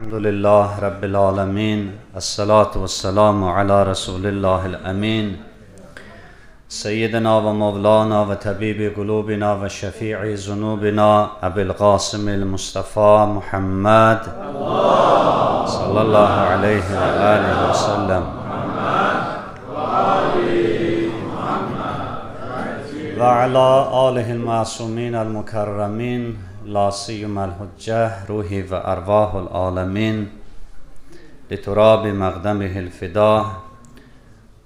Elhamdülillah Rabbil alemin. Esselatu vesselamu ala Resulillahil emin. Seyyidina ve Mevlana ve tabibi kulubina ve şefii zunubina Ebil Qasimil Mustafa Muhammed Allah sallallahu aleyhi ve alihi ve sellem ve ala alihil masumin mukarremin la siyyumel hücceh ruhi ve ervahul alemin liturabi məqdemihil fidah.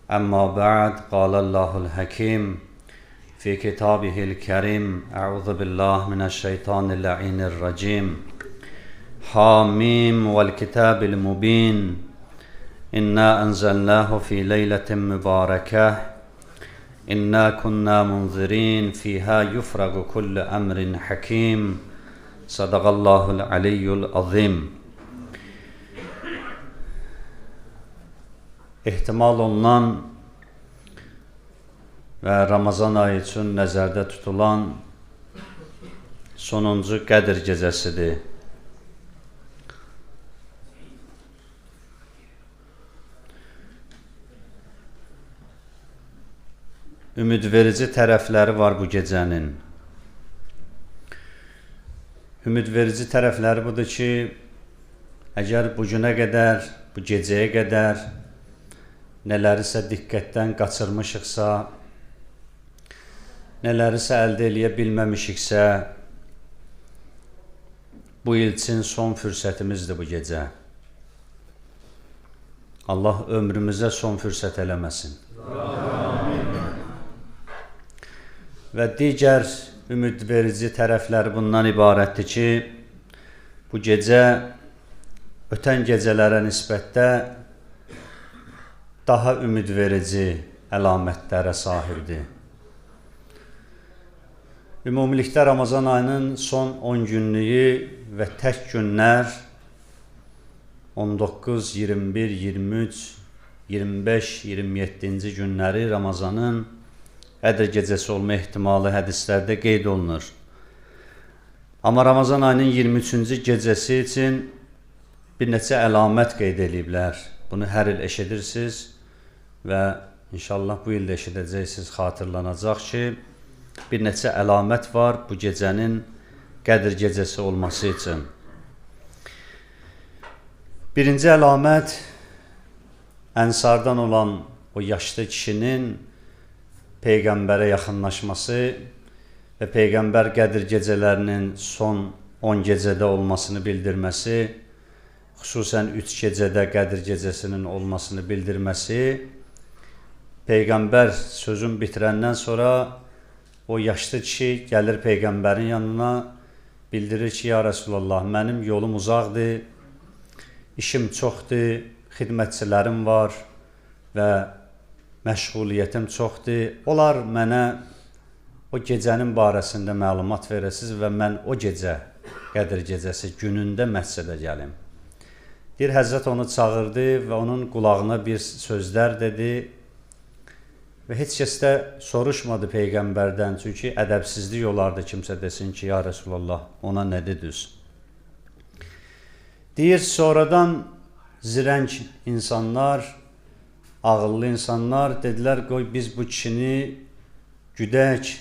Amma ba'd, qalallahu'l hakim fi kitabihil kerim. Euzu billahi mineşşeytanirla'inirracim. Hamim vel kitabil mubin. İnna enzelnahu fi leyletin mübarekeh. İnna kunna munzirin fiha yufragu kullu emrin hakim. Sadaqallahul aliyyul azim. Ehtimal olunan və Ramazan ayı üçün nəzərdə tutulan sonuncu Qədir gecəsidir. Ümidverici tərəfləri var bu gecənin. Ümidverici tərəfləri budur ki, əgər bu günə qədər, bu gecəyə qədər nələrisə diqqətdən qaçırmışıqsa, nələrisə əldə eləyə bilməmişiksə, bu il üçün son fürsətimizdir bu gecə. Allah ömrümüzə son fürsət eləməsin. Və digər ümidverici tərəfləri bundan ibarətdir ki, bu gecə ötən gecələrə nisbətdə daha ümidverici əlamətlərə sahibdir. Ümumilikdə Ramazan ayının son 10 günlüyü və tək günlər 19, 21, 23, 25, 27-ci günləri Ramazanın Qədir gecəsi olma ehtimalı hədislərdə qeyd olunur. Amma Ramazan ayının 23-cü gecəsi üçün bir neçə əlamət qeyd eləyiblər. Bunu hər il eşidirsiniz və inşallah bu il də eşidəcəksiniz, xatırlanacaq ki, bir neçə əlamət var bu gecənin Qədir gecəsi olması üçün. Birinci əlamət, Ənsardan olan o yaşlı kişinin Peyğəmbərə yaxınlaşması və Peyğəmbər Qədir gecələrinin son 10 gecədə olmasını bildirməsi, xüsusən 3 gecədə Qədir gecəsinin olmasını bildirməsi, Peyğəmbər sözün bitirəndən sonra o yaşlı kişi gəlir Peyğəmbərin yanına, bildirir ki, ya Rəsulallah, mənim yolum uzaqdır, işim çoxdur, xidmətçilərim var və məşğuliyyətim çoxdur. Onlar mənə o gecənin barəsində məlumat verəsiniz və mən o gecə, Qədir gecəsi günündə məscidə gəlim. Deyir, Həzrət onu çağırdı və onun qulağına bir sözlər dedi və heç kəs də soruşmadı Peyğəmbərdən, çünki ədəbsizlik olardı kimsə desin ki, ya Rəsulallah, ona nə dediniz? Deyir, sonradan zirənk insanlar, ağıllı insanlar dedilər, qoy biz bu kişini güdək,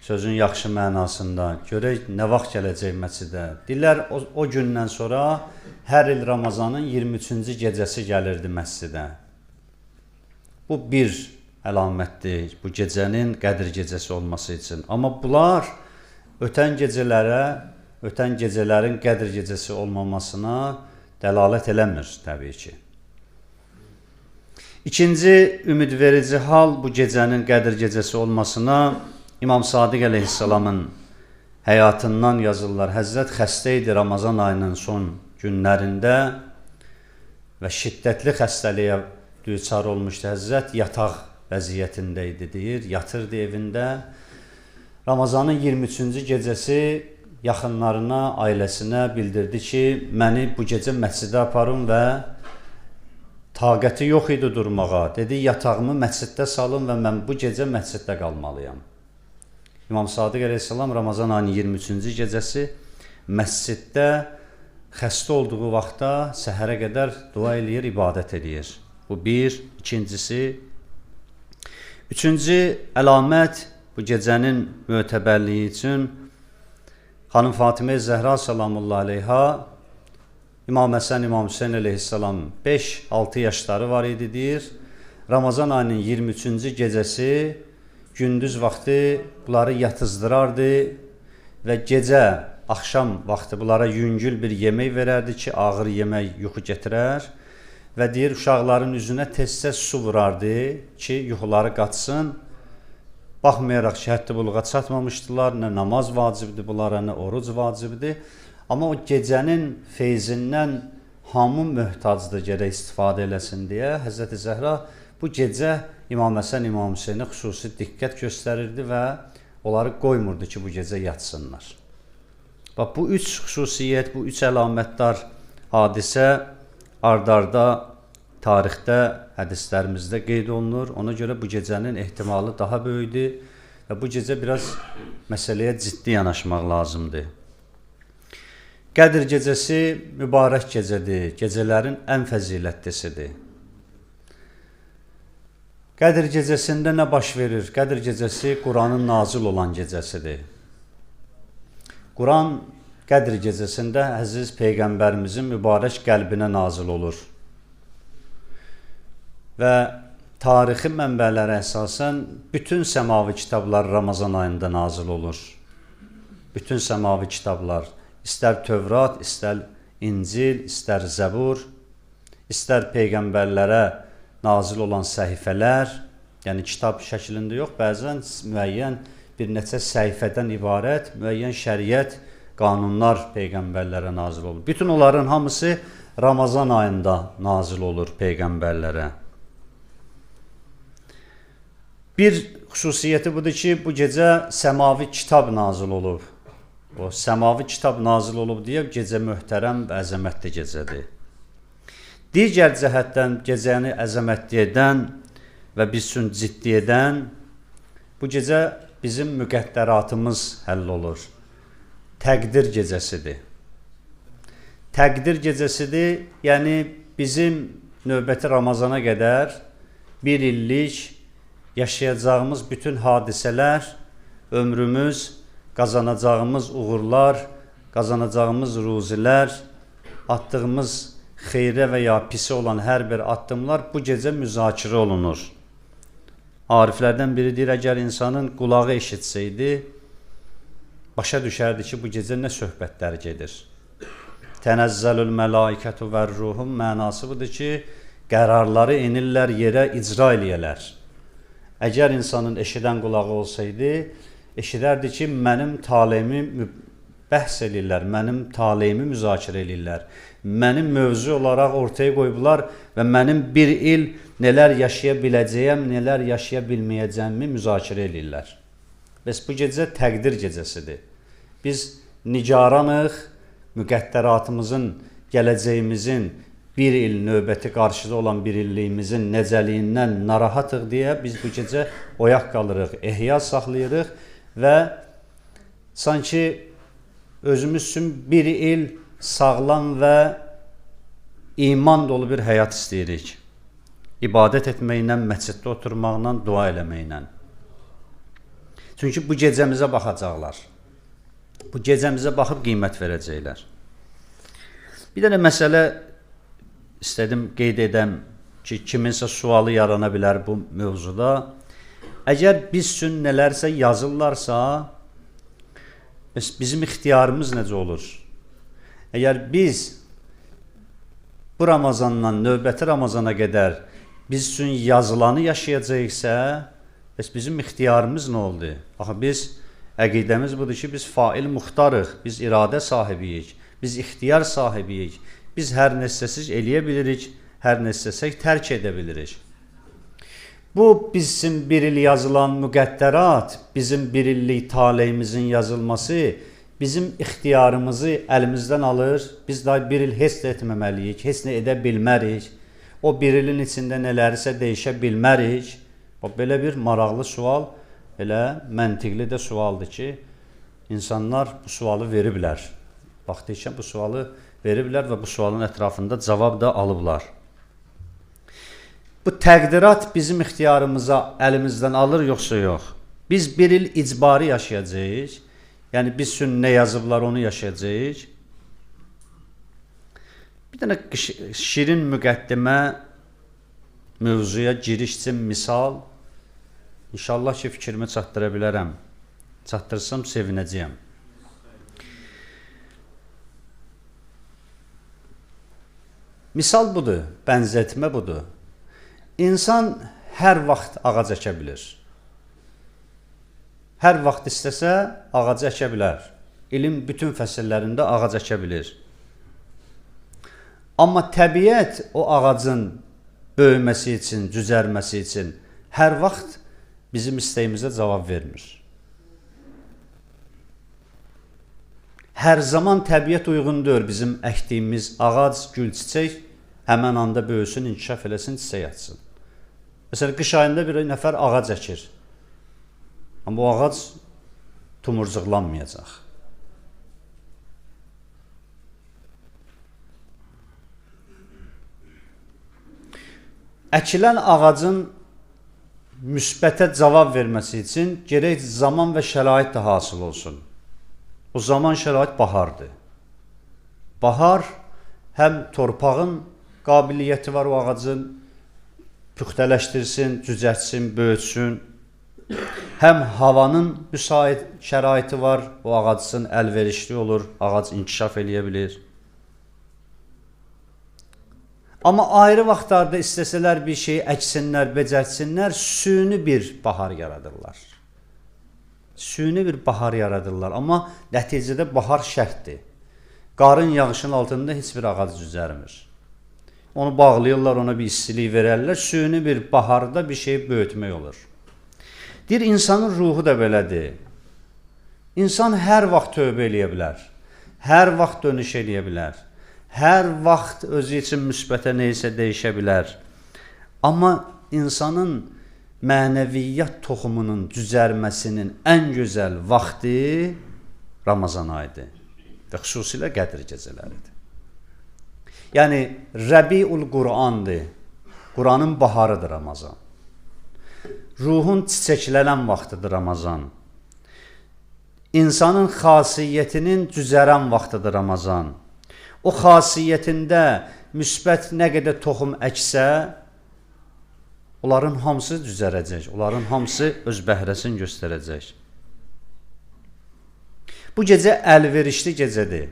sözün yaxşı mənasında, görək nə vaxt gələcək məscidə. Deyirlər, o gündən sonra hər il Ramazanın 23-cü gecəsi gəlirdi məscidə. Bu bir əlamətdir, bu gecənin Qədir gecəsi olması üçün. Amma bunlar ötən gecələrə, ötən gecələrin Qədir gecəsi olmamasına dəlalət eləmir təbii ki. İkinci ümidverici hal bu gecənin Qədir gecəsi olmasına İmam Sadiq əleyhissalamın həyatından yazırlar. Həzrət xəstə idi Ramazan ayının son günlərində və şiddətli xəstəliyə düçar olmuşdu. Həzrət yataq vəziyyətində idi, deyir, yatırdı evində. Ramazanın 23-cü gecəsi yaxınlarına, ailəsinə bildirdi ki, məni bu gecə məscidə aparın və taqəti yox idi durmağa. Dedi, yatağımı məsciddə salın və mən bu gecə məsciddə qalmalıyam. İmam Sadiq əleyhissalam Ramazan ayının 23-cü gecəsi məsciddə xəstə olduğu vaxtda səhərə qədər dua eləyir, ibadət eləyir. Bu bir, ikincisi. Üçüncü əlamət bu gecənin mötəbərliyi üçün xanım Fatimə Zəhra salamullah aleyha İmam Həsən, İmam Hüseyn əleyhissalam 5-6 yaşları var idi deyir. Ramazan ayının 23-cü gecəsi gündüz vaxtı bunları yatızdırardı və gecə, axşam vaxtı bunlara yüngül bir yemək verərdi ki, ağır yemək yuxu gətirər və deyir, uşaqların üzünə tez-tez su vurardı ki, yuxuları qaçsın. Baxmayaraq ki, həddi buluğa çatmamışdılar, nə namaz vacibdir bunlara, nə oruc vacibdir. Amma o gecənin feyzindən hamı möhtacdır, gərək istifadə eləsin deyə Həzrəti Zəhra bu gecə İmam Həsən, İmam Hüseynə xüsusi diqqət göstərirdi və onları qoymurdu ki, bu gecə yatsınlar. Bax, bu üç xüsusiyyət, bu üç əlamətdar hadisə ard-arda tarixdə, hədislərimizdə qeyd olunur. Ona görə bu gecənin ehtimalı daha böyükdür və bu gecə biraz məsələyə ciddi yanaşmaq lazımdır. Qədir gecəsi mübarək gecədir, gecələrin ən fəzilətlisidir. Qədir gecəsində nə baş verir? Qədir gecəsi Quranın nazil olan gecəsidir. Quran Qədir gecəsində əziz Peyğəmbərimizin mübarək qəlbinə nazil olur. Və tarixi mənbələrə əsasən bütün səmavi kitablar Ramazan ayında nazil olur. Bütün səmavi kitablar, istər Tövrat, istər İncil, istər Zəbur, istər peyğəmbərlərə nazil olan səhifələr, yəni kitab şəklində yox, bəzən müəyyən bir neçə səhifədən ibarət müəyyən şəriət, qanunlar peyğəmbərlərə nazil olur. Bütün onların hamısı Ramazan ayında nazil olur peyğəmbərlərə. Bir xüsusiyyəti budur ki, bu gecə səmavi kitab nazil olub. O səmavi kitab nazil olub deyə gecə möhtərəm və əzəmətli gecədir. Digər cəhətdən gecəni əzəmətli edən və biz üçün ciddi edən bu gecə bizim müqəddəratımız həll olur. Təqdir gecəsidir. Təqdir gecəsidir, yəni bizim növbəti Ramazana qədər bir illik yaşayacağımız bütün hadisələr, ömrümüz, qazanacağımız uğurlar, qazanacağımız ruzilər, atdığımız xeyrə və ya pisi olan hər bir addımlar bu gecə müzakirə olunur. Ariflərdən biri deyir, əgər insanın qulağı eşitsəydi, başa düşərdi ki, bu gecə nə söhbətlər gedir. Tənəzzəlül mələikətu vər-ruhun mənası budur ki, qərarları enirlər yerə, icra eləyələr. Əgər insanın eşidən qulağı olsaydı, eşidərdi ki, mənim taleyimi bəhs eləyirlər, mənim taleyimi müzakirə eləyirlər, mənim mövzu olaraq ortaya qoyublar və mənim bir il nələr yaşaya biləcəyəm, nələr yaşaya bilməyəcəyimi müzakirə eləyirlər. Bəs bu gecə təqdir gecəsidir. Biz nigaranıq, müqəddəratımızın, gələcəyimizin, bir il növbəti qarşıda olan bir illiyimizin necəliyindən narahatıq deyə biz bu gecə oyaq qalırıq, ehya saxlayırıq və sanki özümüz üçün bir il sağlam və iman dolu bir həyat istəyirik. İbadət etməklə, məsciddə oturmaqla, dua eləməklə. Çünki bu gecəmizə baxacaqlar. Bu gecəmizə baxıb qiymət verəcəklər. Bir dənə məsələ istədim qeyd edəm ki, kiminsə sualı yarana bilər bu mövzuda. Əgər biz üçün nələrsə yazırlarsa, bizim ixtiyarımız necə olur? Əgər biz bu Ramazandan növbəti Ramazana qədər biz üçün yazılanı yaşayacaqsa, bəs bizim ixtiyarımız nə oldu? Axı biz, əqidəmiz budur ki, biz fail muxtarıq, biz iradə sahibiyik, biz ixtiyar sahibiyik. Biz hər nə istəsək eləyə bilirik, hər nə istəsək tərk edə bilirik. Bu, bizim bir il yazılan müqəddərat, bizim bir illik taleyimizin yazılması bizim ixtiyarımızı əlimizdən alır. Biz daha bir il heç nə etməməliyik, heç nə edə bilmərik. O bir ilin içində nələrisə dəyişə bilmərik. Bax, belə bir maraqlı sual, elə məntiqli də sualdır ki, insanlar bu sualı veriblər. Vaxtı ikən bu sualı veriblər və bu sualın ətrafında cavab da alıblar. Bu təqdirat bizim ixtiyarımıza əlimizdən alır, yoxsa yox? Biz bir il icbari yaşayacağıq. Yəni biz üçün nə yazıblar, onu yaşayacağıq. Bir dənə şirin müqəddimə mövzuya giriş üçün misal. İnşallah ki, fikrimi çatdıra bilərəm. Çatdırsam sevinəcəyəm. Misal budur, bənzətmə budur. İnsan hər vaxt ağac əkə bilir. Hər vaxt istəsə ağacı əkə bilər. İlin bütün fəsillərində ağac əkə bilir. Amma təbiət o ağacın böyüməsi üçün, cüzərməsi üçün hər vaxt bizim istəyimizə cavab vermir. Hər zaman təbiət uyğun deyil bizim əkdiyimiz ağac, gül, çiçək həmən anda böyüsün, inkişaf eləsin, çiçək açsın. Məsələn, qış ayında bir nəfər ağac əkir. Amma o ağac tumurcuqlanmayacaq. Əkilən ağacın müsbətə cavab verməsi üçün gerək zaman və şərait də hasıl olsun. O zaman şərait bahardır. Bahar həm torpağın qabiliyyəti var o ağacın püxtələşdirsin, cücərtsin, böyütsün. Həm havanın müsait şəraiti var, o ağacın əlverişli olur, ağac inkişaf eləyə bilir. Amma ayrı vaxtlarda istəsələr bir şeyi əksinlər, becərtsinlər, süni bir bahar yaradırlar. Süni bir bahar yaradırlar. Amma nəticədə bahar şərtdir. Qarın yağışın altında heç bir ağac cüzərmir. Onu bağlayırlar, ona bir istilik verərlər. Süni bir baharda bir şeyi böyütmək olur. Deyir, insanın ruhu da belədir. İnsan hər vaxt tövbə eləyə bilər. Hər vaxt dönüş eləyə bilər. Hər vaxt özü üçün müsbətə nə isə dəyişə bilər. Amma insanın mənəviyyat toxumunun cüzərməsinin ən gözəl vaxtı Ramazan ayıdır və xüsusilə Qədir gecələridir. Yəni, Rəbiul Qur'andır. Qur'anın baharıdır Ramazan. Ruhun çiçəklənən vaxtıdır Ramazan. İnsanın xasiyyətinin cüzərən vaxtıdır Ramazan. O xasiyyətində müsbət nə qədər toxum əksə, onların hamısı cüzərəcək, onların hamısı öz bəhrəsini göstərəcək. Bu gecə əlverişli gecədir.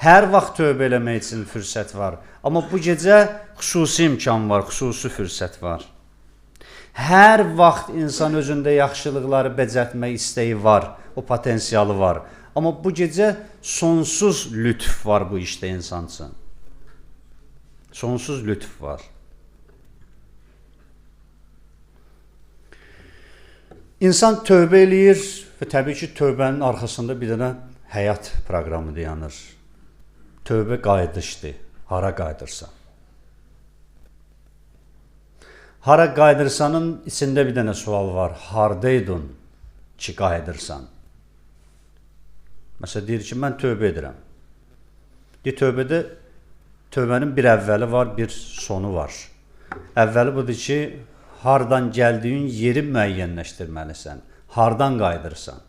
Hər vaxt tövbə eləmək üçün fürsət var. Amma bu gecə xüsusi imkan var, xüsusi fürsət var. Hər vaxt insan özündə yaxşılıqları becərtmək istəyi var, o potensialı var. Amma bu gecə sonsuz lütf var bu işdə insan üçün. Sonsuz lütf var. İnsan tövbə eləyir və təbii ki, tövbənin arxasında bir dənə həyat proqramı dayanır. Tövbə qayıdışdır. Hara qayıdırsan? Hara qayıdırsanın içində bir dənə sual var. Hardaydın ki, qayıdırsan? Məsələn, deyir ki, mən tövbə edirəm. Deyir, tövbədə tövbənin bir əvvəli var, bir sonu var. Əvvəli budur ki, hardan gəldiyin yeri müəyyənləşdirməlisən. Hardan qayıdırsan?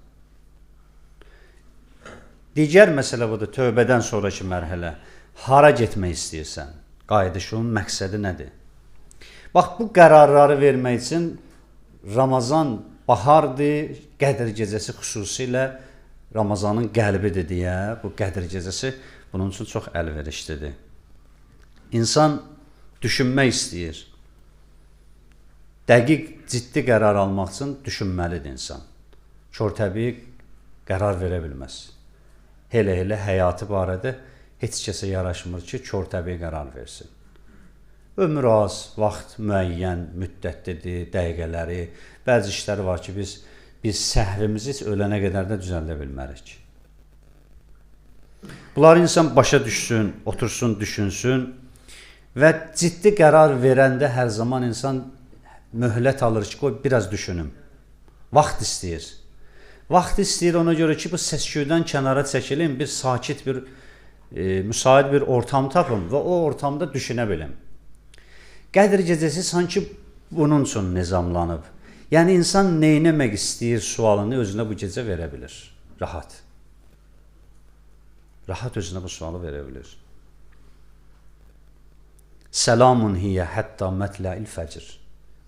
Digər məsələ budur, tövbədən sonraki mərhələ. Hara getmək istəyirsən? Qayıdışın məqsədi nədir? Bax, bu qərarları vermək üçün Ramazan bahardır, Qədir gecəsi xüsusilə Ramazanın qəlbidir deyə bu Qədir gecəsi bunun üçün çox əlverişlidir. İnsan düşünmək istəyir. Dəqiq, ciddi qərar almaq üçün düşünməlidir insan. Kör təbii qərar verə bilməz. Elə-elə həyatı barədə heç kəsə yaraşmır ki, kör təbii qərar versin. Ömür az, vaxt müəyyən müddətlidir, dəqiqələri. Bəzi işlər var ki, biz səhvimizi heç ölənə qədər də düzəldə bilmərik. Bunları insan başa düşsün, otursun, düşünsün və ciddi qərar verəndə hər zaman insan möhlət alır ki, qoy biraz düşünüm. Vaxt istəyir. Vaxt istəyir ona görə ki, bu səs-küydən kənara çəkilim, bir sakit bir müsait bir ortam tapım və o ortamda düşünə bilim. Qədir gecəsi sanki bunun üçün nizamlanıb. Yəni, insan neynəmək istəyir sualını özünə bu gecə verə bilir. Rahat. Rahat özünə bu sualı verə bilir. Səlamun hiyə hətta mətlə'il fəcr.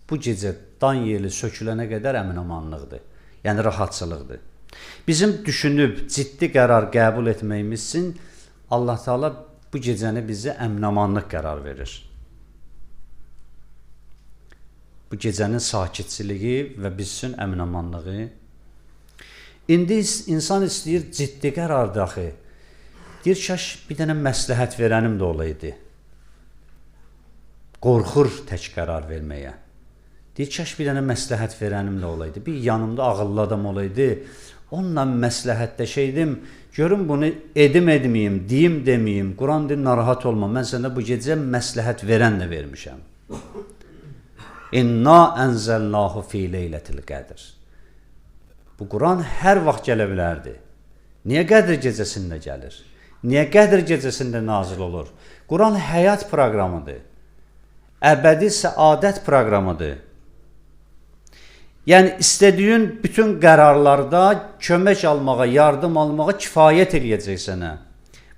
Bu gecə dan yeli sökülənə qədər əminamanlıqdır. Yəni, rahatçılıqdır. Bizim düşünüb ciddi qərar qəbul etməyimiz üçün Allah Teala bu gecəni bizə əminamanlıq qərar verir. Bu gecənin sakitçiliyi və biz üçün əminamanlığı. İndi insan istəyir ciddi qərar daxi. Deyir, kaş bir dənə məsləhət verənim də olaydı. Qorxur tək qərar verməyə. Deyir, kaş bir dənə məsləhət verənim də olaydı. Bir yanımda ağıllı adam olaydı. Onunla məsləhətləşəydim. Görüm bunu edim etməyim, deyim deməyim. Quran deyir, narahat olma. Mən sənə bu gecə məsləhət verən də vermişəm. İnna ənzəlnahu fi leylətil qədr. Bu Quran hər vaxt gələ bilərdi. Niyə Qədr gecəsində gəlir? Niyə Qədr gecəsində nazil olur? Quran həyat proqramıdır. Əbədi səadət proqramıdır. Yəni, istədiyin bütün qərarlarda kömək almağa, yardım almağa kifayət eləyəcək sənə.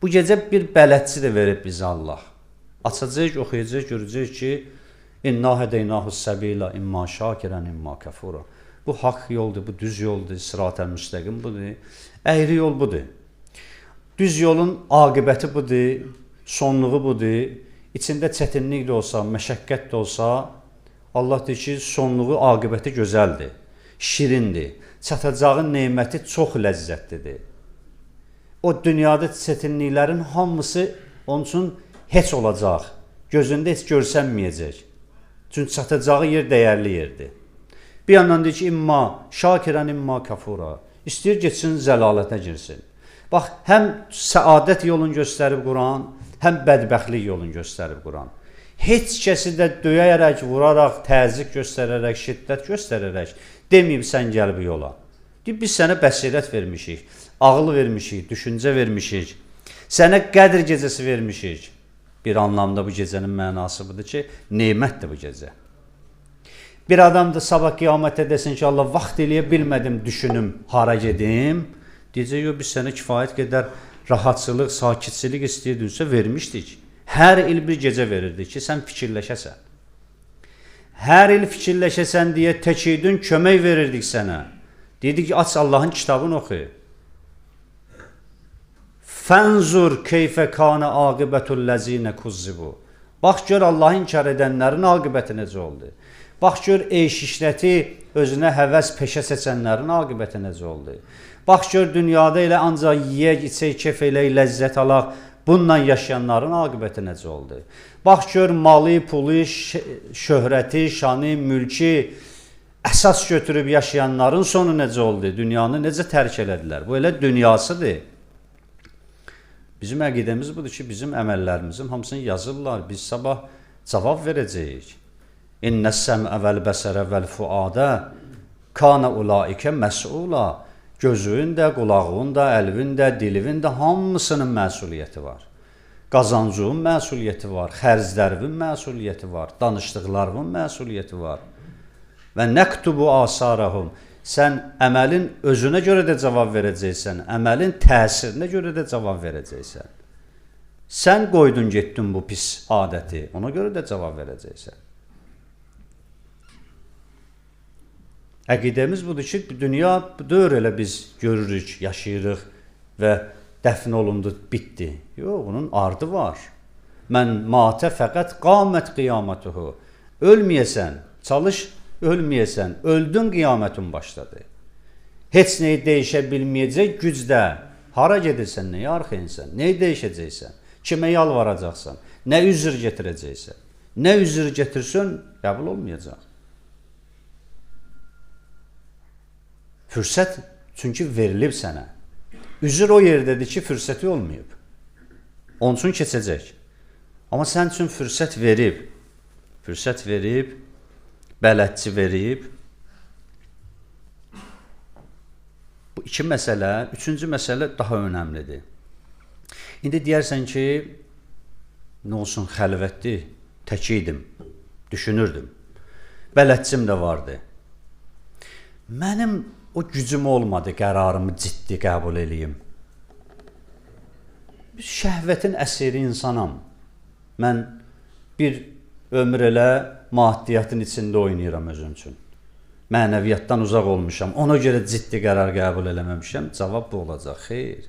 Bu gecə bir bələdçi də verib bizə Allah. Açacaq, oxuyacaq, görəcək ki, İnna hədeynahu səbilə imma şakirən imma kəfura. Bu haqq yoldur, bu düz yoldur, sırat-ı müstəqim budur, əyri yol budur. Düz yolun aqibəti budur, sonluğu budur. İçində çətinlik də olsa, məşəqqət də olsa, Allah deyir ki, sonluğu, aqibəti gözəldir, şirindir. Çatacağın neməti çox ləzzətlidir. O dünyada çətinliklərin hamısı onun üçün heç olacaq, gözündə heç görsənməyəcək. Çünki çatacağı yer dəyərli yerdir. Bir yandan deyir ki, imma şakirən, imma kafura. İstəyir getsin, zəlalətə girsin. Bax, həm səadət yolunu göstərib Quran, həm bədbəxtlik yolunu göstərib Quran. Heç kəsi də döyərək, vuraraq, təzyiq göstərərək, şiddət göstərərək deməyib sən gəl bu yola. Deyib, biz sənə bəsirət vermişik, ağıl vermişik, düşüncə vermişik, sənə Qədr gecəsi vermişik. Bir anlamda bu gecənin mənası budur ki, nemətdir bu gecə. Bir adam da sabah qiyamətdə desin ki, Allah vaxt eləyə bilmədim, düşünüm, hara gedim. Deyəcək, yox, biz sənə kifayət qədər rahatçılıq, sakitçilik istəyirdinsə vermişdik. Hər il bir gecə verirdik ki, sən fikirləşəsən. Hər il fikirləşəsən deyə təkiydün, kömək verirdik sənə. Dedik ki, aç Allahın kitabını oxu. Fənzur keyfə kanə aqibətul-ləzinə kuzzibu. Bax gör Allahı inkar edənlərin aqibəti necə oldu. Bax gör eyş işləti özünə həvəs peşə seçənlərin aqibəti necə oldu. Bax gör dünyada elə ancaq yeyək, içək, kef elək, ləzzət alaq, bununla yaşayanların aqibəti necə oldu. Bax gör malı, pulu, şöhrəti, şanı, mülki əsas götürüb yaşayanların sonu necə oldu. Dünyanı necə tərk elədilər. Bu elə dünyasıdır. Bizim əqidəmiz budur ki, bizim əməllərimizin hamısını yazırlar. Biz sabah cavab verəcəyik. İnnəs-səmə vəl-bəsərə vəl-fuadə kana ulaikə məsula. Gözünün də, qulağın da, əlvin də, dilivin də hamısının məsuliyyəti var. Qazancığın məsuliyyəti var, xərclərinin məsuliyyəti var, danışdıqlarının məsuliyyəti var. Və nəqtubu asarahum. Sən əməlin özünə görə də cavab verəcəksən, əməlin təsirinə görə də cavab verəcəksən. Sən qoydun, getdin bu pis adəti, ona görə də cavab verəcəksən. Əqidəmiz budur ki, dünya deyir elə biz görürük, yaşayırıq və dəfn olundu, bitdi. Yox, bunun ardı var. Mən matə fəqət qamət qiyamatuhu. Ölməyəsən, çalış, ölməyəsən, öldün, qiyamətin başladı. Heç nəyi dəyişə bilməyəcək gücdə. Hara gedirsən, nəyə arxayınsan, nəyi dəyişəcəksən, kimə yalvaracaqsan, nə üzr getirəcəksən. Nə üzr getirsən, qəbul olmayacaq. Fürsət çünki verilib sənə. Üzr o yerdədir ki, fürsəti olmayıb. Onun üçün keçəcək. Amma sən üçün fürsət verib, fürsət verib, bələdçi verib. Bu iki məsələ, üçüncü məsələ daha önəmlidir. İndi deyərsən ki, nə olsun xəlvətli, tək idim, düşünürdüm. Bələdçim də vardı. Mənim o gücüm olmadı, qərarımı ciddi qəbul eləyim. Şəhvətin əsiri insanam. Mən bir ömür elə maddiyyatın içində oynayıram özüm üçün. Mənəviyyatdan uzaq olmuşam. Ona görə ciddi qərar qəbul eləməmişəm. Cavab bu olacaq. Xeyr.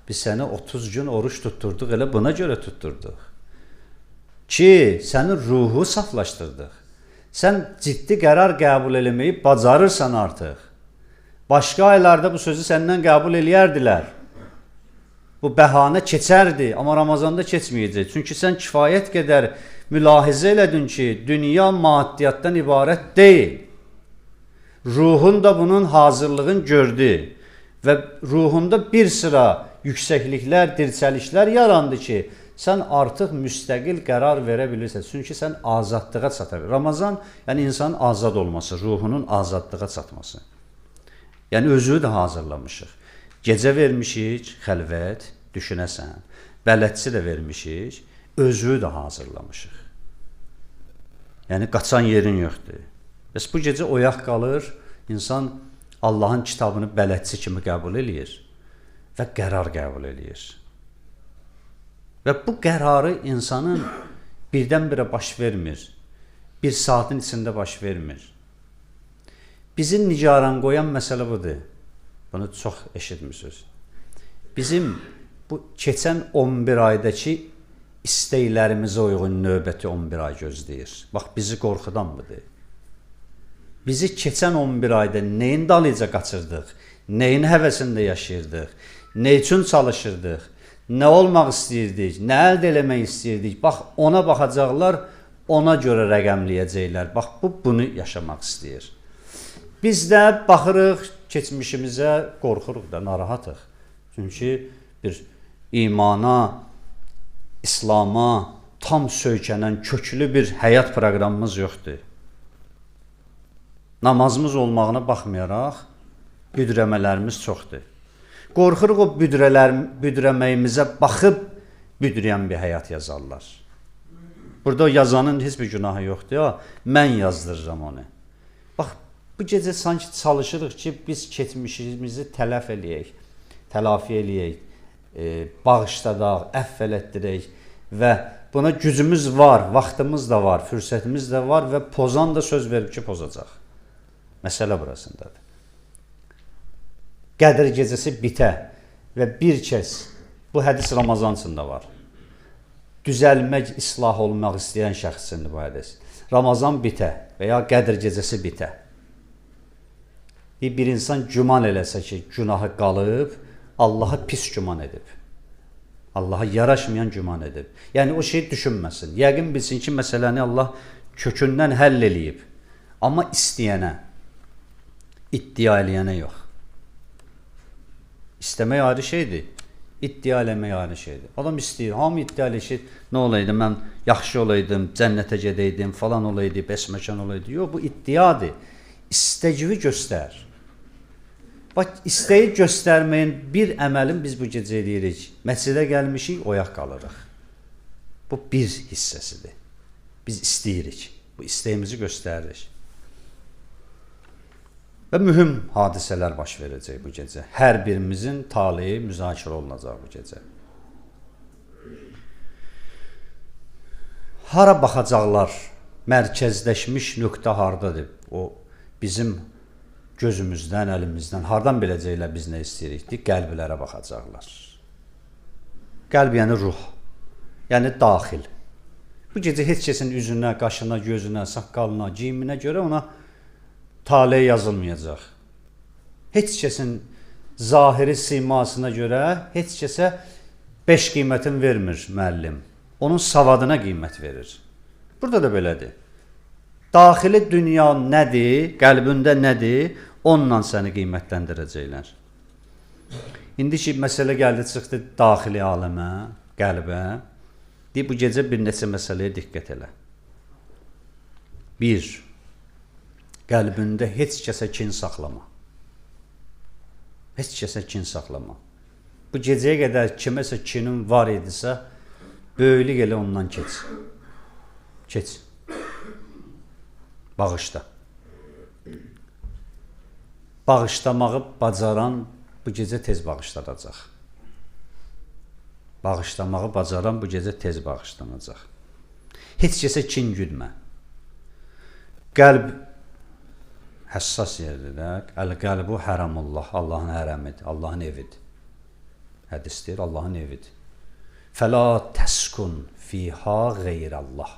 Biz səni 30 gün oruç tutturduq, elə buna görə tutturduq. Ki, sənin ruhu saflaşdırdıq. Sən ciddi qərar qəbul eləməyi bacarırsan artıq. Başqa aylarda bu sözü səndən qəbul eləyərdilər. Bu bəhanə keçərdi, amma Ramazanda keçməyəcək. Çünki sən kifayət qədər mülahizə elədin ki, dünya maddiyyatdan ibarət deyil. Ruhun da bunun hazırlığını gördü və ruhunda bir sıra yüksəkliklər, dirçəlişlər yarandı ki, sən artıq müstəqil qərar verə bilirsən. Çünki sən azadlığa çata bilirsən. Ramazan, yəni insanın azad olması, ruhunun azadlığa çatması. Yəni özünü də hazırlamışıq. Gecə vermişik, xəlvət, düşünəsən. Bələdçi də vermişik, özünü də hazırlamışıq. Yəni qaçan yerin yoxdur. Bəs bu gecə oyaq qalır, insan Allahın kitabını bələdçi kimi qəbul eləyir və qərar qəbul eləyir. Və bu qərarı insanın birdən-birə baş vermir, bir saatın içində baş vermir. Bizi nigaran qoyan məsələ budur. Bunu çox eşitmişsiniz. Bizim bu keçən 11 aydakı istəklərimizə uyğun növbəti 11 ay gözləyir. Bax, bizi qorxudan budur. Bizi keçən 11 ayda neyin dalıca qaçırdıq, neyin həvəsində yaşayırdıq, nə üçün çalışırdıq, nə olmaq istəyirdik, nə əldə eləmək istəyirdik. Bax, ona baxacaqlar, ona görə rəqəmləyəcəklər. Bax, bu, bunu yaşamaq istəyir. Biz də baxırıq keçmişimizə, qorxuruq da, narahatıq. Çünki bir imana, İslama tam söykənən köklü bir həyat proqramımız yoxdur. Namazımız olmağına baxmayaraq, büdrəmələrimiz çoxdur. Qorxuruq o büdrəməyimizə baxıb büdrəyən bir həyat yazarlar. Burada o yazanın heç bir günahı yoxdur. Ya, mən yazdırıram onu. Bax, bu gecə sanki çalışırıq ki, biz keçmişimizi tələf eləyək, təlafi eləyək, bağışladaq, əfv elətdirək və buna gücümüz var, vaxtımız da var, fürsətimiz də var və pozan da söz verib ki, pozacaq. Məsələ burasındadır. Qədir gecəsi bitə və bir kəs, bu hədis Ramazan üçün də var, düzəlmək, islah olmaq istəyən şəxs üçündür bu hədis. Ramazan bitə və ya Qədir gecəsi bitə. Bir insan güman eləsə ki, günahı qalıb, Allah'a pis güman edib. Allah'a yaraşmayan güman edib. Yəni o şeyi düşünməsin. Yəqin bilsin ki, məsələni Allah kökündən həll eləyib. Amma istəyənə, iddia eləyənə yox. İstəmək ayrı şeydir, iddia eləmək ayrı şeydir. Adam istəyir, hamı iddia eləyir ki, nə olaydı, mən yaxşı olaydım, cənnətə gedəydim, falan olaydı, bəsməkan olaydı. Yox, bu iddiadır. İstəyi göstər. Bax, istəyi göstərməyin bir əməlin biz bu gecə eləyirik. Məscidə gəlmişik, oyaq qalırıq. Bu bir hissəsidir. Biz istəyirik. Bu istəyimizi göstəririk. Və mühüm hadisələr baş verəcək bu gecə. Hər birimizin taleyi müzakirə olunacaq bu gecə. Hara baxacaqlar? Mərkəzləşmiş nöqtə hardadır? O bizim gözümüzdən, əlimizdən, hardan biləcəklər biz nə istəyirik? Qəlblərə baxacaqlar. Qəlb yəni ruh, yəni daxil. Bu gecə heç kəsin üzünə, qaşına, gözünə, saqqalına, giyiminə görə ona tale yazılmayacaq. Heç kəsin zahiri simasına görə heç kəsə 5 qiymətin vermir müəllim. Onun savadına qiymət verir. Burada da belədir. Daxili dünya nədir, qəlbində nədir, onunla səni qiymətləndirəcəklər. İndi ki, məsələ gəldi, çıxdı daxili aləmə, qəlbə. Deyir, bu gecə bir neçə məsələyə diqqət elə. Bir, qəlbində heç kəsə kin saxlama. Heç kəsə kin saxlama. Bu gecəyə qədər kiməsə kinin var idisə, böyüklük elə ondan keç. Keç. Bağışla. Bağışlamağı bacaran bu gecə tez bağışlanacaq. Bağışlamağı bacaran bu gecə tez bağışlanacaq. Heç kəsə kin güdmə. Qəlb həssas yerdir də. Əl-qəlbu hərəmullah, Allahın hərəmidir, Allahın evidir. Hədis deyir, Allahın evidir. Fəla təskun fiha qeyrəllah.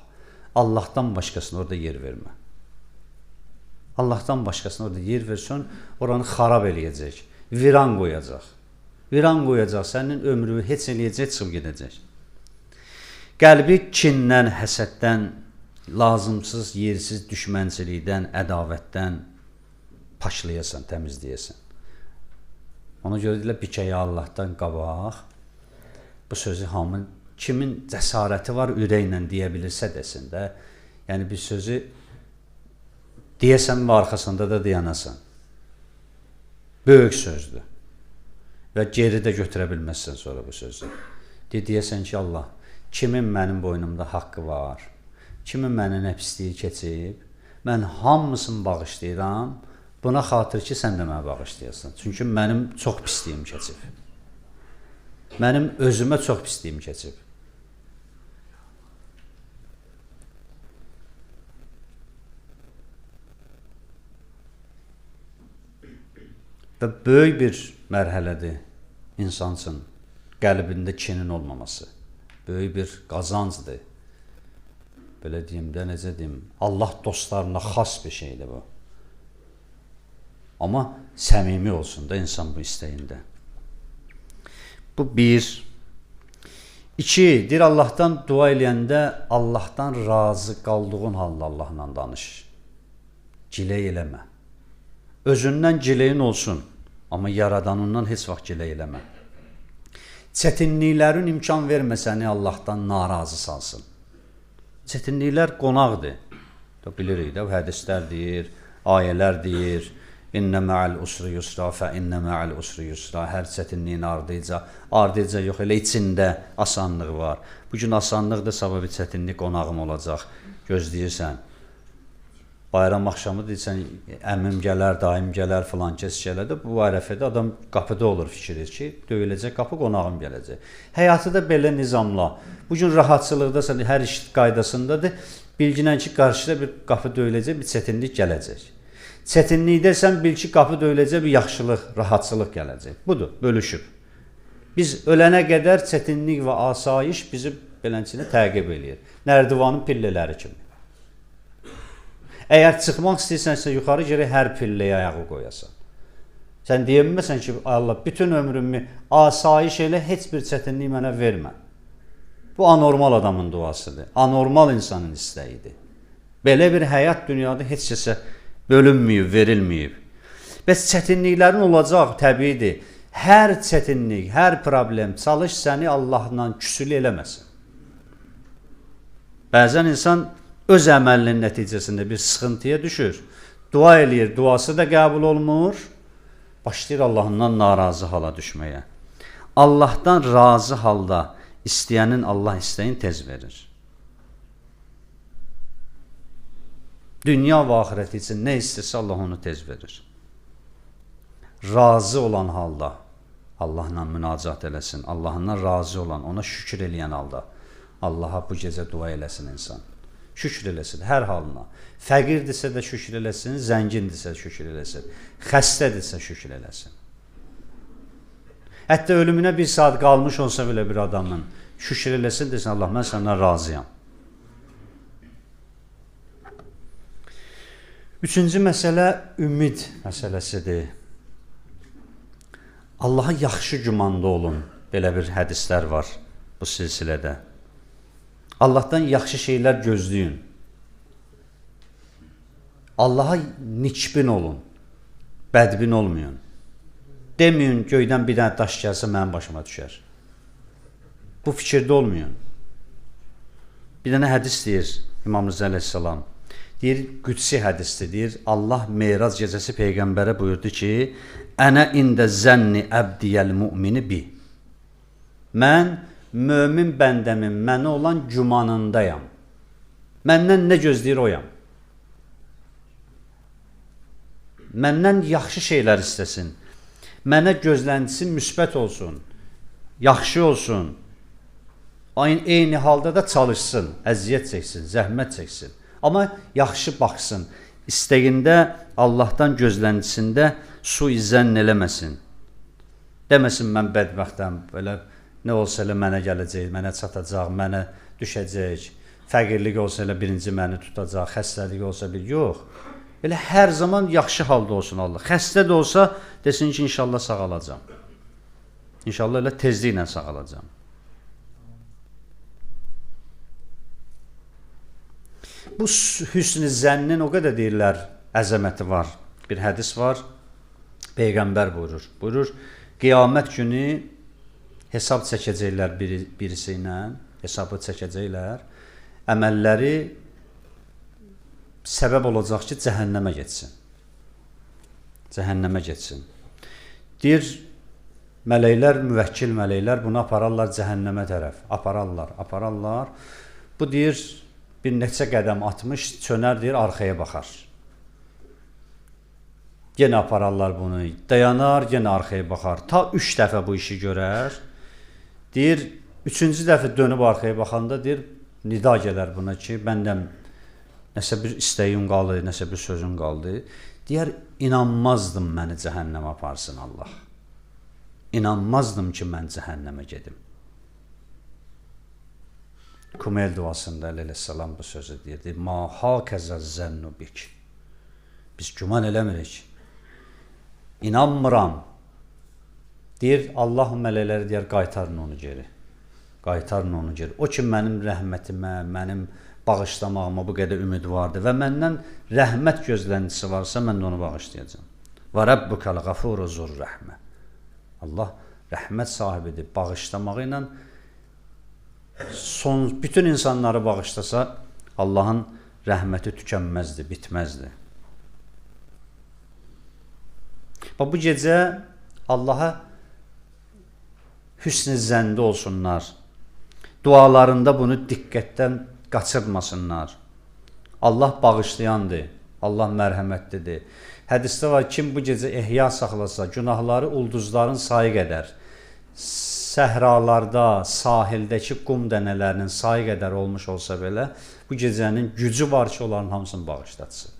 Allahdan başqasına orada yer vermə. Allahdan başqasına orada yer versən, oranı xarab eləyəcək, viran qoyacaq. Viran qoyacaq, sənin ömrünü heç eləyəcək, çıxıb gedəcək. Qəlbi kindən, həsəddən, lazımsız, yersiz düşmənçilikdən, ədavətdən paşlayasan, təmizləyəsən. Ona görə deyirlər, bikəyə Allahdan qabaq bu sözü hamı, kimin cəsarəti var, ürəklə deyə bilirsə desin də. Yəni bir sözü deyəsən və arxasında da dayanasan. Böyük sözdür. Və geri də götürə bilməzsən sonra bu sözü. Deyəsən ki, Allah, kimin mənim boynumda haqqı var, kimin mənə nə pisliyi keçib, mən hamısını bağışlayıram, buna xatır ki, sən də mənə bağışlayasan. Çünki mənim çox pisliyim keçib. Mənim özümə çox pisliyim keçib. Və böyük bir mərhələdir insan üçün qəlbində kinin olmaması. Böyük bir qazancdır. Belə deyim də, necə deyim, Allah dostlarına xas bir şeydir bu. Amma səmimi olsun da insan bu istəyində. Bu bir. İki, deyir Allahdan dua eləyəndə Allahdan razı qaldığın halda Allahla danış. Giley eləmə. Özündən gileyin olsun, amma yaradanından heç vaxt giley eləmə. Çətinliklərin imkan vermə səni Allahdan narazı salsın. Çətinliklər qonaqdır. Bilirik də, hədislər deyir, ayələr deyir. İnnə mə'əl usri yusra fə innə mə'əl usri yusra. Hər çətinliyin ardıca yox, elə içində asanlıq var. Bugün asanlıqdır, sabah bir çətinlik qonağım olacaq. Gözləyirsən. Bayram axşamı deyirsən, əmim gələr, dayım gələr, filan kəs gələr də, bu ərəfədə adam qapıda olur fikir ki, döyüləcək qapı, qonağım gələcək. Həyatı da belə nizamla. Bugün rahatçılıqdasan, hər iş qaydasındadır. Bilginən ki, qarşıda bir qapı döyüləcək, bir çətinlik gələcək. Çətinlikdəsən, bil ki, qapı döyüləcək, bir yaxşılıq, rahatçılıq gələcək. Budur, bölüşüb. Biz ölənə qədər çətinlik və asayiş bizi beləncə təqib eləyir. Nərdivanın pillələri kimi. Əgər çıxmaq istəyirsənsə, yuxarı gərək hər pilləyə ayağı qoyasan. Sən deyə bilməsən ki, Allah, bütün ömrümü asayiş elə, heç bir çətinlik mənə vermə. Bu anormal adamın duasıdır. Anormal insanın istəyidir. Belə bir həyat dünyada heç kəsə bölünməyib, verilməyib. Bəs çətinliklərin olacaq, təbiidir. Hər çətinlik, hər problem çalış səni Allahla küsülü eləməsin. Bəzən insan öz əməlinin nəticəsində bir sıxıntıya düşür. Dua eləyir, duası da qəbul olmur. Başlayır Allahından narazı hala düşməyə. Allahdan razı halda istəyənin Allah istəyin tez verir. Dünya və axirəti üçün nə istəsə Allah onu tez verir. Razı olan halda Allahla münacat eləsin. Allahından razı olan, ona şükür eləyən halda Allaha bu gecə dua eləsin insan. Şükür eləsin hər halına. Fəqirdirsə də şükür eləsin, zəngindirsə də şükür eləsin, xəstədirsə şükür eləsin. Hətta ölümünə bir saat qalmış olsa belə bir adamın şükür eləsin, desin Allah, mən səndən razıyam. Üçüncü məsələ ümid məsələsidir. Allaha yaxşı gümanda olun. Belə bir hədislər var bu silsilədə. Allahdan yaxşı şeylər gözləyin. Allaha nikbin olun, bədbin olmayın. Deməyin, göydən bir dənə daş gəlsə mənim başıma düşər. Bu fikirdə olmayın. Bir dənə hədis deyir İmam Rıza əleyhissalam. Deyir, qüdsi hədisdir. Deyir, Allah Meyrac gecəsi Peyğəmbərə buyurdu ki, Ənə ində zənni əbdiyəl mümini bi. Mən mömin bəndəmin mənə olan gümanındayam. Məndən nə gözləyir oyam. Məndən yaxşı şeylər istəsin. Mənə gözləntisi müsbət olsun, yaxşı olsun. Eyni halda da çalışsın, əziyyət çəksin, zəhmət çəksin. Amma yaxşı baxsın. İstəyində, Allahdan gözləntisində suizənn eləməsin. Deməsin, mən bədbəxtəm, belə nə olsa elə mənə gələcək, mənə çatacaq, mənə düşəcək, fəqirlik olsa elə birinci məni tutacaq, xəstəlik olsa bir, yox. Elə hər zaman yaxşı halda olsun Allah. Xəstə də olsa, desin ki, inşallah sağalacam. İnşallah elə tezliklə sağalacam. Bu hüsn-i zənnin o qədər deyirlər, əzəməti var. Bir hədis var, Peyğəmbər buyurur. Buyurur, qiyamət günü hesab çəkəcəklər birisi ilə, hesabı çəkəcəklər. Əməlləri səbəb olacaq ki, cəhənnəmə getsin. Cəhənnəmə getsin. Deyir, mələklər, müvəkkil mələklər bunu apararlar cəhənnəmə tərəf. Apararlar, apararlar. Bu deyir, bir neçə qədəm atmış, çönər deyir, arxaya baxar. Yenə apararlar bunu, dayanar, yenə arxaya baxar. Ta 3 dəfə bu işi görər. Deyir, 3-cü dəfə dönüb arxaya baxanda deyir, nida gələr buna ki, məndən nəsə bir istəyim qaldı, nəsə bir sözüm qaldı. Deyər, inanmazdım məni cəhənnəmə aparsın Allah. İnanmazdım ki, mən cəhənnəmə gedim. Kumel duasında əleyhissalam bu sözü deyirdi. Ma hakəzə zənnu bik. Biz güman eləmirik. İnanmıram. Deyir, Allah mələkləri deyər, qaytarın onu geri. Qaytarın onu geri. O ki, mənim rəhmətimə, mənim bağışlamağıma bu qədər ümid vardı və məndən rəhmət gözləntisi varsa, mən də onu bağışlayacağam. Və rəbbukəl qafuru zur rəhmə. Allah rəhmət sahibidir. Bağışlamağı ilə son, bütün insanları bağışlasa, Allahın rəhməti tükənməzdi, bitməzdi. Bax, bu gecə Allaha hüsn-i zəndə olsunlar. Dualarında bunu diqqətdən qaçırmasınlar. Allah bağışlayandır, Allah mərhəmətlidir. Hədisdə var, kim bu gecə ehya saxlasa, günahları ulduzların sayı qədər, səhralarda, sahildəki qum dənələrinin sayı qədər olmuş olsa belə, bu gecənin gücü var ki, onların hamısını bağışlatsın.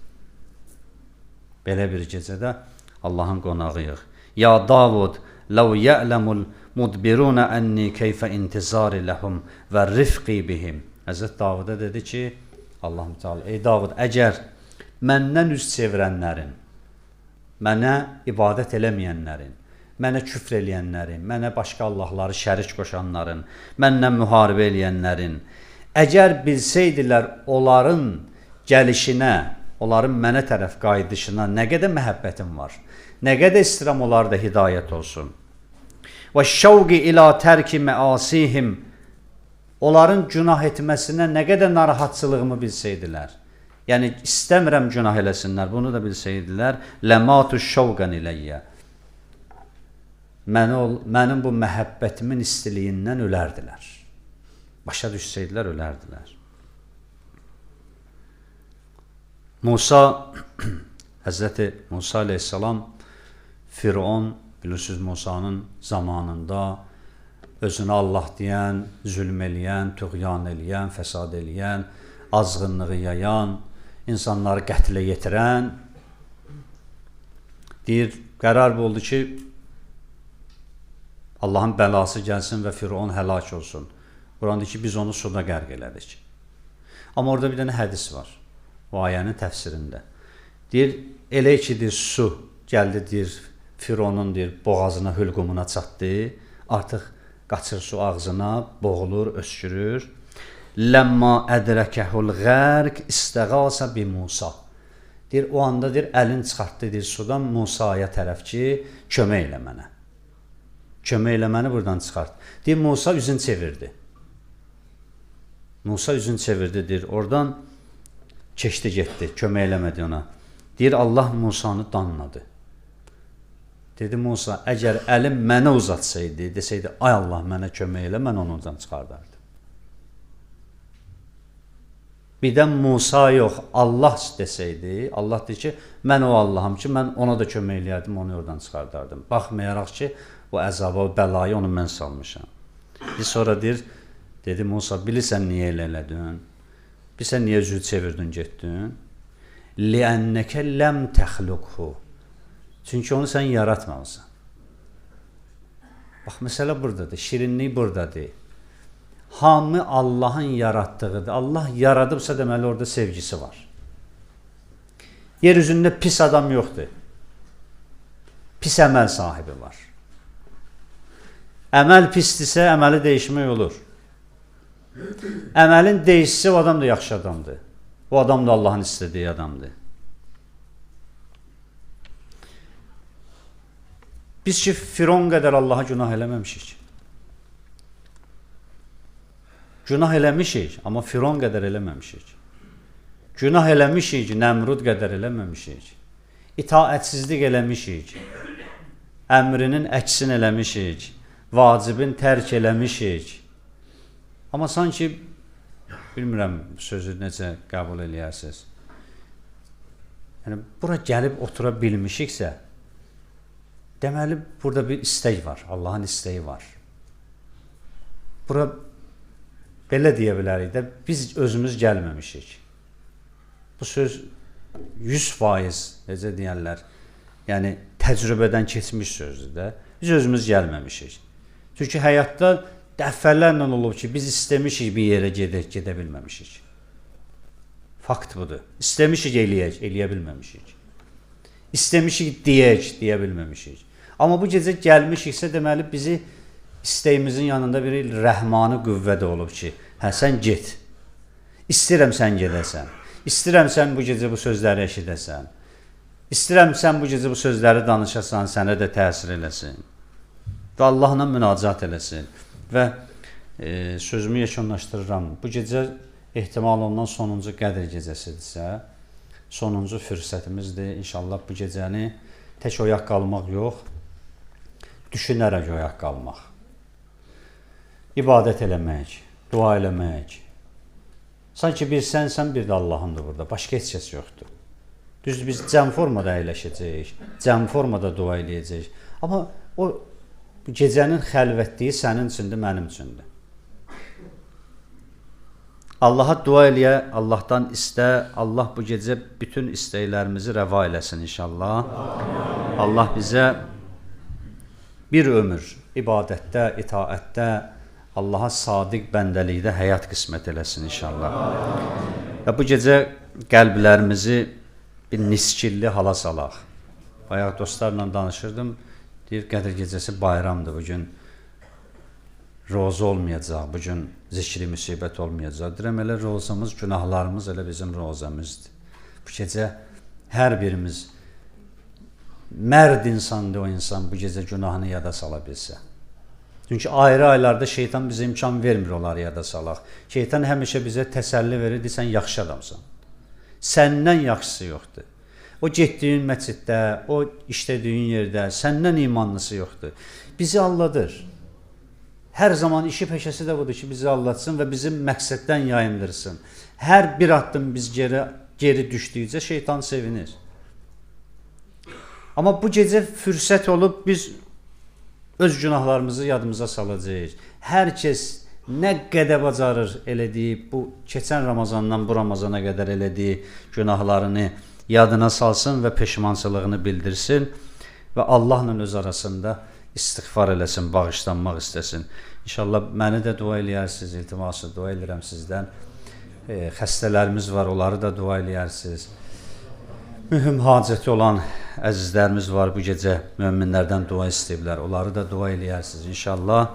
Belə bir gecədə Allahın qonağıyıq. Ya Davud, ləv ya'lemul mudbiruna ənni keyfə intizari ləhum və rifqi bihim. Həzrət Davuda dedi ki, Allah-u Teala, ey Davud, əgər məndən üz çevirənlərin, mənə ibadət eləməyənlərin, mənə küfr eləyənlərin, mənə başqa Allahları şərik qoşanların, mənlə müharibə eləyənlərin, əgər bilsəydilər onların gəlişinə, onların mənə tərəf qayıdışına nə qədər məhəbbətim var, nə qədər istəyirəm onlar da hidayət olsun. Və şəvqi ilə tərki məasihim, onların günah etməsinə nə qədər narahatçılığımı bilsəydilər. Yəni, istəmirəm günah eləsinlər, bunu da bilsəydilər. Ləmatu şəvqən iləyyə. Mənim bu məhəbbətimin istiliyindən ölərdilər. Başa düşsəydilər, ölərdilər. Musa, Həzrəti Musa aleyhissalam, Firon, bilirsiniz, Musanın zamanında özünə Allah deyən, zülm eləyən, tüğyan eləyən, fəsad eləyən, azğınlığı yayan, insanları qətlə yetirən, deyir, qərar oldu ki, Allahın bəlası gəlsin və Firon həlak olsun. Quran deyir ki, biz onu suda qərq elədik. Amma orada bir dənə hədis var, o ayənin təfsirində. Deyir, elə ki, deyir, su gəldi, deyir, Fironun, deyir, boğazına, hülqumuna çatdı, artıq qaçır su ağzına, boğulur, öskürür. Ləmma ədrəkəhul qərq istəğasa bi Musa. Deyir, o anda deyir, əlini çıxartdı, deyir, sudan Musaya tərəf ki, kömək elə mənə. Kömək elə məni buradan çıxart. Deyir, Musa üzün çevirdi. Musa üzün çevirdi, deyir, oradan keçdi, getdi, kömək eləmədi ona. Deyir, Allah Musanı danladı. Dedi Musa, əgər əlim mənə uzatsaydı, desəydi, ay Allah mənə kömək elə, mən onu oradan çıxardardım. Birdən Musa yox, Allah desəydi, Allah deyir ki, mən o Allahım ki, mən ona da kömək eləyərdim, onu oradan çıxardardım. Baxmayaraq ki, o əzaba, o bəlayı onu mən salmışam. Bir sonra deyir, dedi Musa, bilirsən niyə elə elədin? Bilirsən niyə üzü çevirdin, getdin? Liənnəkə ləm təxluqhu. Çünki onu sən yaratmamısan. Bax, məsələ buradadır, şirinlik buradadır. Hamı Allahın yaratdığıdır. Allah yaradıbsa deməli orada sevgisi var. Yer üzündə pis adam yoxdur. Pis əməl sahibi var. Əməl pisdirsə, əməli dəyişmək olur. Əməlin dəyişsə, o adam da yaxşı adamdır. O adam da Allahın istədiyi adamdır. Biz ki, Firon qədər Allaha günah eləməmişik. Günah eləmişik, amma Firon qədər eləməmişik. Günah eləmişik, Nəmrud qədər eləməmişik. İtaətsizlik eləmişik. Əmrinin əksin eləmişik. Vacibin tərk eləmişik. Amma sanki, bilmirəm sözü necə qəbul eləyərsiniz. Yəni, bura gəlib otura bilmişiksə, deməli, burada bir istək var, Allahın istəyi var. Bura belə deyə bilərik də, biz özümüz gəlməmişik. Bu söz 100% necə deyərlər, yəni təcrübədən keçmiş sözdür də, biz özümüz gəlməmişik. Çünki həyatda dəfələrlə olub ki, biz istəmişik bir yerə gedək, gedə bilməmişik. Fakt budur. İstəmişik eləyək, eləyə bilməmişik. İstəmişik deyək, deyə bilməmişik. Amma bu gecə gəlmişiksə, deməli bizi istəyimizin yanında bir rəhmani qüvvə də olub ki, hə, sən get. İstəyirəm sən gedəsən. İstəyirəm sən bu gecə bu sözləri eşidəsən. İstəyirəm sən bu gecə bu sözləri danışasan, sənə də təsir eləsin. Və Allahla münacat eləsin. Və sözümü yekunlaşdırıram. Bu gecə ehtimal olunan sonuncu Qədr gecəsidirsə, sonuncu fürsətimizdir. İnşallah bu gecəni tək oyaq qalmaq yox, düşünərək oyaq qalmaq. İbadət eləmək, dua eləmək. Sanki bir sənsən, bir də Allahındır burada. Başqa heç kəs yoxdur. Düzdür, biz cəm formada əyləşəcəyik, cəm formada dua eləyəcəyik. Amma o gecənin xəlvətliyi sənin üçündür, mənim üçündür. Allaha dua eləyə, Allahdan istə, Allah bu gecə bütün istəklərimizi rəva eləsin inşallah. Allah bizə bir ömür ibadətdə, itaətdə, Allaha sadiq bəndəlikdə həyat qismət eləsin inşallah. Və bu gecə qəlblərimizi bir niskilli hala salaq. Bayaq dostlarla danışırdım, deyir Qədr gecəsi bayramdır, bugün roza olmayacaq, bugün zikri müsibət olmayacaq. Deyirəm, elə rozamız, günahlarımız elə bizim rozamızdır. Bu gecə hər birimiz mərd insandır o insan bu gecə günahını yada sala bilsə. Çünki ayrı aylarda şeytan bizə imkan vermir onları yada salaq. Şeytan həmişə bizə təsəlli verir, deyir, sən yaxşı adamsan. Səndən yaxşısı yoxdur. O getdiyin məsciddə, o işlədiyin yerdə səndən imanlısı yoxdur. Bizi aldadır. Hər zaman işi peşəsi də budur ki, bizi aldatsın və bizi məqsəddən yayındırsın. Hər bir addım biz geri düşdükcə şeytan sevinir. Amma bu gecə fürsət olub biz öz günahlarımızı yadımıza salacağıq. Hər kəs nə qədər bacarır elədiyi, bu keçən Ramazandan bu Ramazana qədər elədiyi günahlarını yadına salsın və peşmançılığını bildirsin və Allahla öz arasında istiğfar eləsin, bağışlanmaq istəsin. İnşallah məni də dua eləyərsiniz, iltiması dua eləyirəm sizdən. Xəstələrimiz var, onları da dua eləyərsiniz. Mühüm hacəti olan əzizlərimiz var, bu gecə möminlərdən dua istəyiblər, onları da dua eləyərsiniz inşallah.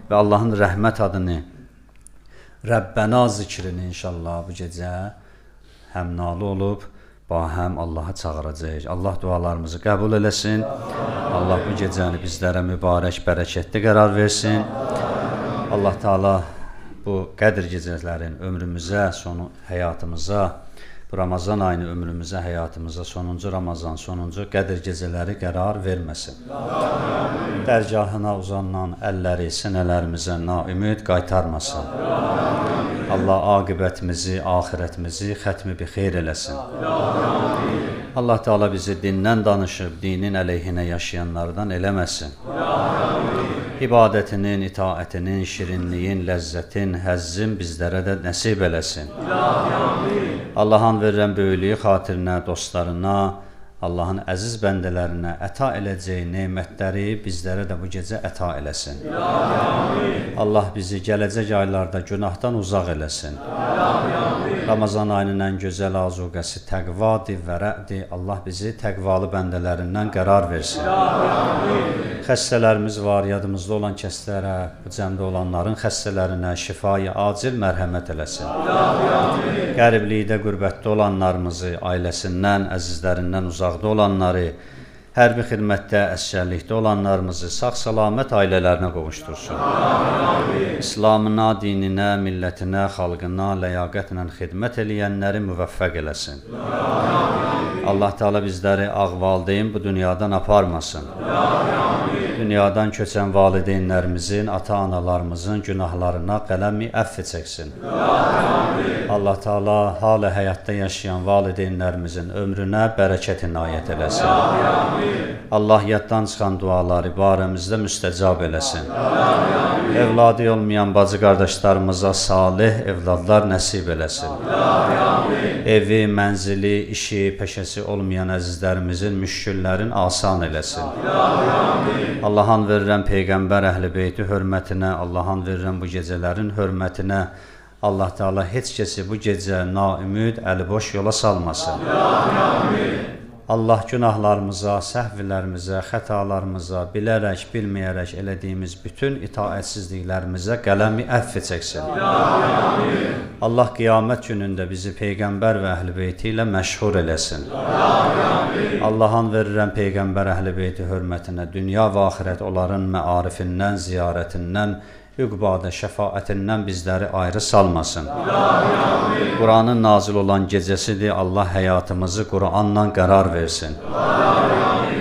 Və Allahın rəhmət adını, Rəbbəna zikrini inşallah bu gecə həmnalı olub, bahəm Allaha çağıracağıq. Allah dualarımızı qəbul eləsin. Allah bu gecəni bizlərə mübarək, bərəkətli qərar versin. Allah Teala bu Qədr gecələrin ömrümüzə, sonu həyatımıza, bu Ramazan ayını ömrümüzə, həyatımıza sonuncu Ramazan, sonuncu Qədir gecələri qərar verməsin. Amin. Dərgahına uzanan əlləri sinələrimizə naümid qaytarmasın. Amin. Allah aqibətimizi, axirətimizi xətmi bi xeyr eləsin. Amin. Allah Teala bizi dindən danışıb, dinin əleyhinə yaşayanlardan eləməsin. Amin. İbadətinin, itaətinin, şirinliyin, ləzzətin, həzzin bizlərə də nəsib eləsin. Allahın verirəm böyüklüyü xatirinə, dostlarına, Allahın əziz bəndələrinə əta eləcəyi nemətləri bizlərə də bu gecə əta eləsin. Allah bizi gələcək aylarda günahdan uzaq eləsin. Ramazan ayının ən gözəl azuqəsi təqvadır, vərədir. Allah bizi təqvalı bəndələrindən qərar versin. Xəstələrimiz var, yadımızda olan kəslərə, bu cəmdə olanların xəstələrinə şifayı acil mərhəmət eləsin. Qəriblikdə, qürbətdə olanlarımızı, ailəsindən, əzizlərindən uzaqda olanları, hərbi xidmətdə, əsgərlikdə olanlarımızı sağ-səlamət ailələrinə qovuştursun. İslamına, dininə, millətinə, xalqına ləyaqətlə xidmət eləyənləri müvəffəq eləsin. Allah Teala bizləri ağ valideyn bu dünyadan aparmasın. Dünyadan köçən valideynlərimizin, ata-analarımızın günahlarına qələmi əfv çəksin. Allah Teala hala həyatda yaşayan valideynlərimizin ömrünə bərəkət inayət eləsin. Allah yaddan çıxan duaları barəmizdə müstəcab eləsin. Evladı olmayan bacı qardaşlarımıza salih evladlar nəsib eləsin. Evi, mənzili, işi, peşəsi olmayan əzizlərimizin müşküllərin asan eləsin. Allahın verirəm Peyğəmbər Əhl-i Beyti hörmətinə, Allahın verirəm bu gecələrin hörmətinə, Allah Teala heç kəsi bu gecə naümid, əliboş yola salmasın. Allah günahlarımıza, səhvlərimizə, xətalarımıza, bilərək, bilməyərək elədiyimiz bütün itaətsizliklərimizə qələmi əfv çəksin. Allah qiyamət günündə bizi Peyğəmbər və Əhl-i Beyti ilə məşhur eləsin. Allahın verirəm Peyğəmbər Əhl-i Beyti hörmətinə, dünya və axirət onların məarifindən, ziyarətindən, üqbada, şəfaətindən bizləri ayrı salmasın. Quranın nazil olan gecəsidir. Allah həyatımızı Quranla qərar versin.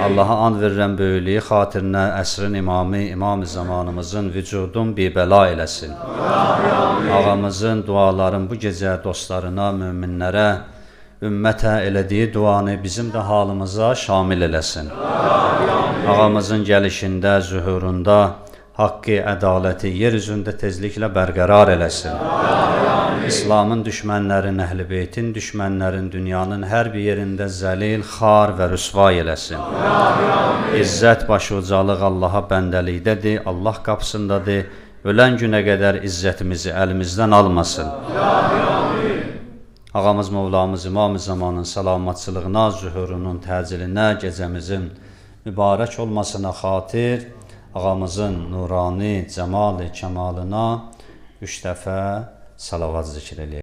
Allaha and verirəm böyüklüyü xatirinə, əsrin imamı, imam-ı zamanımızın vücudun bibəla eləsin. Ağamızın duaların bu gecə dostlarına, möminlərə, ümmətə elədiyi duanı bizim də halımıza şamil eləsin. Ağamızın gəlişində, zühurunda haqqı, ədaləti yer üzündə tezliklə bərqərar eləsin. İslamın düşmənlərin, Əhl-i Beytin düşmənlərin dünyanın hər bir yerində zəlil, xar və rüsvay eləsin. İzzət, başucalıq Allaha bəndəlikdədir, Allah qapısındadır. Ölən günə qədər izzətimizi əlimizdən almasın. Ağamız, Mövlamız, İmam-ı Zamanın salamatçılığına, zühurunun təcilinə, gecəmizin mübarək olmasına xatir, ağamızın nurani, cəmali, kəmalına 3 dəfə salavat zikr eləyək.